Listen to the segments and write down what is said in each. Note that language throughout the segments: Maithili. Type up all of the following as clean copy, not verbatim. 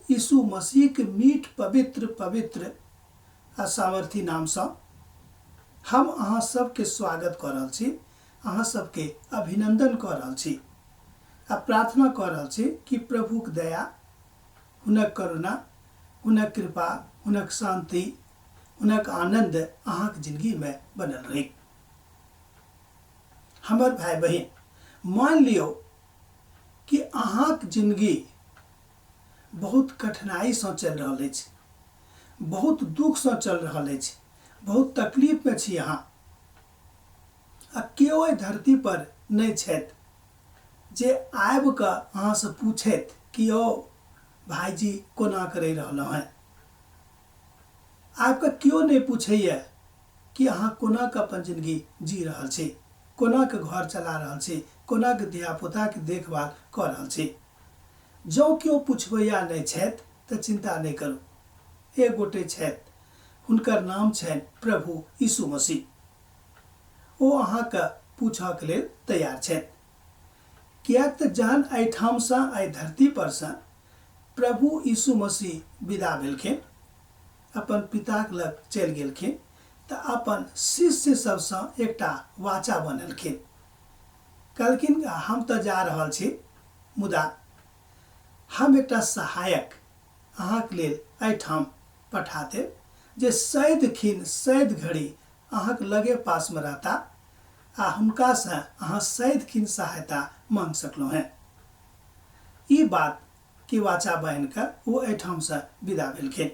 यीशु मसीहके मीठ पवित्र पवित्र आ सामर्थी नामसँ हम अहाँ सबके स्वागत कऽ रहल छी, अहाँ सबके अभिनंदन कऽ रहल छी आ प्रार्थना कऽ रहल छी कि प्रभुक दया, हुनक करुणा, हुनक कृपा, हुनक शांति, हुनक आनंद अहाँक जिंदगीमे बनल रही। हमर भाई बहिन, मान लियौ कि अहाँक जिंदगी बहुत कठिनाइसँ चलि रहल अछि, बहुत दुखसँ चलि रहल अछि, बहुत तकलीफमे छी अहाँ आ केओ एहि धरती पर नहि छथि जे आबि कऽ अहाँसँ पूछैत कि यौ भाइजी कोना कऽ रहि रहलहुँ हेँ। आबि कऽ केओ नहि पूछैए कि अहाँ कोना कऽ अपन जिंदगी जी रहल छी, कोना कऽ घर चला रहल छी, कोना कऽ धियापुताके देखभाल कऽ रहल छी। जँ केओ पुछबैया नहि छथि तऽ चिन्ता नहि करू, एक गोटे छथि, हुनकर नाम छनि प्रभु यीशु मसीह। ओ अहाँके पूछऽके लेल तैयार छथि, किएक तऽ जहन एहिठामसँ एहि धरती परसँ प्रभु यीशु मसीह विदा भेलखिन, अपन पिताक लग चलि गेलखिन, तऽ अपन शिष्य सबसँ एकटा वाचा बन्हलखिन। कहलखिन, हम तऽ जा रहल छी, मुदा हम एकटा सहायक अहाँके लेल एहिठाम पठा देब जे सदिखिन सदि घड़ी अहाँके लगे पासमे रहता आ हुनकासँ अहाँ सदिखिन सहायता मांग सकलहुँ हेँ। ई बात के वाचा बान्हि कऽ ओ एहिठामसँ विदा भेलखिन,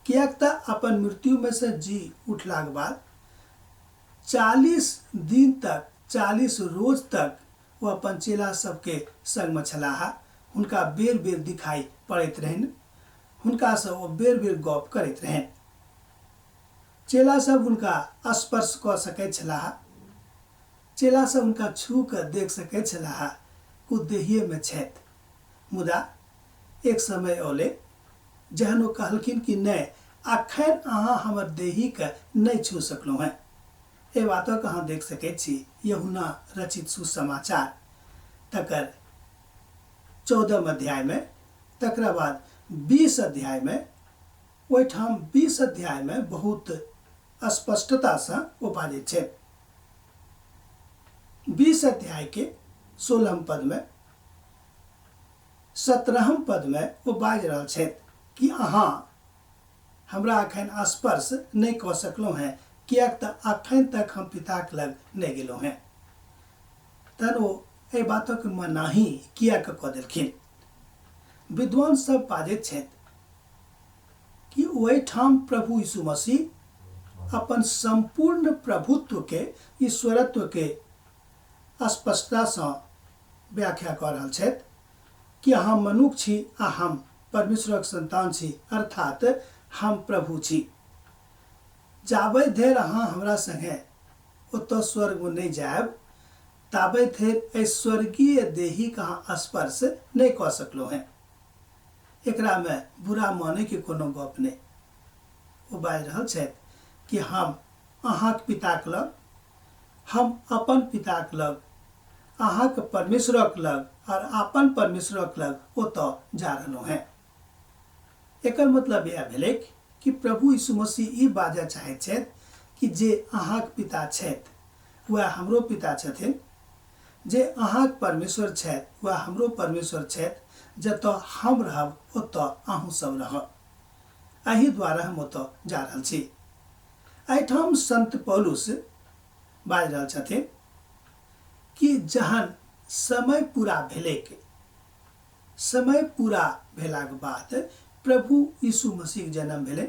किएक तऽ अपन मृत्युमे सँ जी उठलाक बाद 40 दिन तक, 40 रोज तक ओ अपन चेला सबके संगमे छलाह। हुनका बेर बेर दिखाई पड़ैत रहनि, हुनकासँ ओ बेर बेर गप करैत रहनि। चेला सब हुनका स्पर्श कऽ सकैत छलाह, चेला सब हुनका छू कऽ देख सकैत छलाह ओ देहिएमे छथि। मुदा एक समय औलै जहन ओ कहलखिन कि नहि, अखन अहाँ हमर देहीके नहि छू सकलहुँ हेँ। एहि बातक अहाँ देख सकैत छी यूहन्ना रचित सुसमाचार तकर 14 अध्यायमे, तकरा बाद 20 अध्यायमे। ओहिठाम 20 अध्यायमे बहुत स्पष्टतासँ ओ बाजैत छथि। 20 अध्यायके 16 पदमे, 17 पदमे ओ बाजि रहल छथि कि अहाँ हमरा अखन स्पर्श नहि कऽ सकलहुँ हेँ, किएक तऽ अखन तक हम पिताक लग नहि गेलहुँ हेँ। तहन ओ एहि बातक मनाही किएक कऽ देलखिन? विद्वान सब बाजैत छथि कि ओहिठाम प्रभु यीशु मसीह अपन सम्पूर्ण प्रभुत्वके, ईश्वरत्वके स्पष्टतासँ व्याख्या कऽ रहल छथि कि अहाँ मनुख छी आ हम परमेश्वरक संतान छी, अर्थात हम प्रभु छी। जाबे धरि अहाँ हमरा संगे ओतऽ स्वर्गमे नहि जायब, ताबे धरि एहि स्वर्गीय देहीके अहाँ स्पर्श नहि कऽ सकलहुँ हेँ। एकरामे बुरा मानैके कोनो गप नहि। ओ बाजि रहल छथि कि हम अहाँक पिताक लग, हम अपन पिताक लग, अहाँक परमेश्वरक लग और अपन परमेश्वरक लग ओतऽ जा रहलहुँ हेँ। एकर मतलब इएह भेलै कि प्रभु यीशु मसीह ई बाजऽ चाहैत छथि कि जे अहाँक पिता छथि वएह हमरो पिता छथिन, जे अहाँक परमेश्वर छथि वएह हमरो परमेश्वर छथि, जतऽ हम रहब ओतऽ अहूँ सब रहब। एहि द्वारा हम ओतऽ जा रहल छी। एहिठाम संत पौलुस बाजि रहल छथिन कि जहन समय पूरा भेलैक, समय पूरा भेलाक बाद प्रभु यीशु मसीहक जन्म भेलै।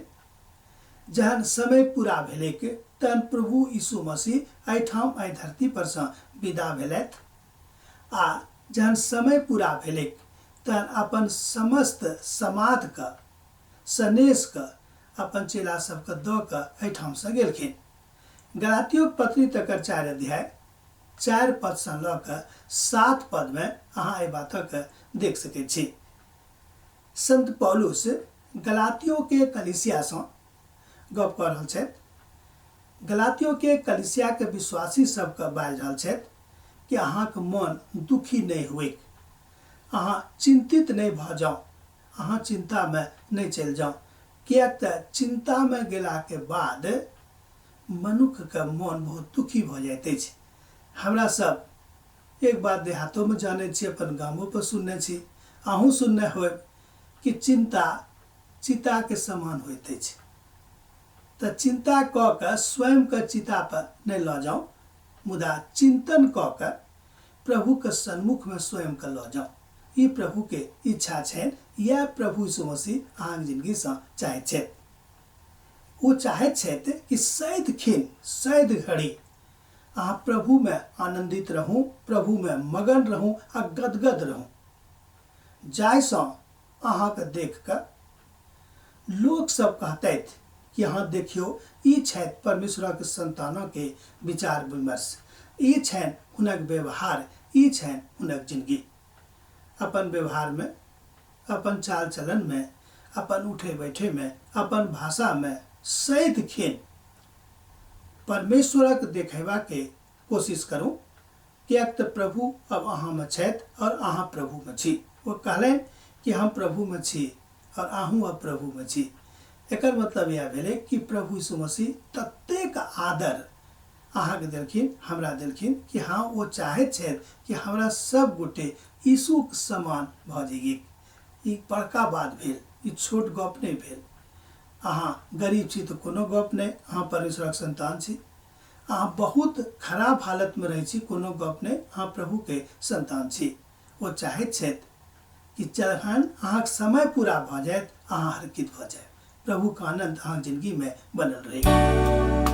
जहन समय पूरा भेलैक तहन प्रभु यीशु मसीह एहिठाम एहि धरती पर सँ विदा भेलथि आ जहन समय पूरा भेलैक तहन अपन समस्त समादके, सनेसके अपन चेला सबके दऽ कऽ एहिठामसँ गेलखिन। गलातियोक पत्री तकर 4 अध्याय 4 पदसँ लऽ कऽ 7 पदमे अहाँ एहि बातक देख सकैत छी। संत पौलुस गलातियों के कलीसियासँ गप कऽ रहल छथि। गलातियों के कलीसिया के विश्वासी सबके बाजि रहल छथि कि अहाँके मन दुखी नहि हुएक, अहाँ चिन्तित नहि भऽ जाउ, अहाँ चिन्तामे नहि चलि जाउ, किएक तऽ चिन्तामे गेलाके बाद मनुक्खके मोन बहुत दुखी भऽ जाइत अछि। हमरा सब एक बात देहातोमे जानै छी, अपन गामोपर सुनने छी, अहूँ सुनने होयब कि चिन्ता चिताके समान होइत अछि। तऽ चिन्ता कऽ कऽ स्वयंके चितापर नहि लऽ जाउ, मुदा चिन्तन कऽ कऽ प्रभुके सन्मुखमे स्वयंके लऽ जाउ। ई प्रभुके इच्छा छनि, इएह प्रभु यीशु मसीह अहाँके जिनगीसँ चाहैत छथि। ओ चाहैत छथि कि सदिखिन सदि घड़ी अहाँ प्रभुमे आनन्दित रहू, प्रभुमे मगन रहू आ गदगद रहू, जाहिसँ अहाँके देख कऽ लोक सब कहतथि कि अहाँ देखियौ, ई छथि परमेश्वरक सन्तानके विचार विमर्श, ई छनि हुनक व्यवहार, ई छनि हुनक जिनगी। अपन व्यवहारमे, अपन चाल चलनमे, अपन उठै बैठैमे, अपन भाषामे सदिखिन परमेश्वरक देखेबाके कोशिश करू, किएक तऽ प्रभु अब अहाँमे छथि और अहाँ प्रभुमे छी। ओ कहलनि कि हम प्रभुमे छी और अहूँ अब प्रभुमे छी। एकर मतलब इएह भेलै कि प्रभु यीशु मसीह ततेक आदर अहाँके देलखिन, हमरा देलखिन कि हाँ, ओ चाहैत छथि कि हमरा सब गोटे यीशुक समान भऽ जइए। ई बड़का बात भेल, ई छोट गप नहि भेल। अहाँ गरीब छी तऽ कोनो गप नहि, अहाँ परमेश्वरक संतान छी। अहाँ बहुत खराब हालतमे रहै छी, कोनो गप नहि, अहाँ प्रभुके संतान छी। ओ चाहैत छथि कि जखन अहाँके समय पूरा भऽ जायत, अहाँ हरकित भऽ जायब, प्रभुके आनन्द अहाँके जिनगीमे बनल रहै।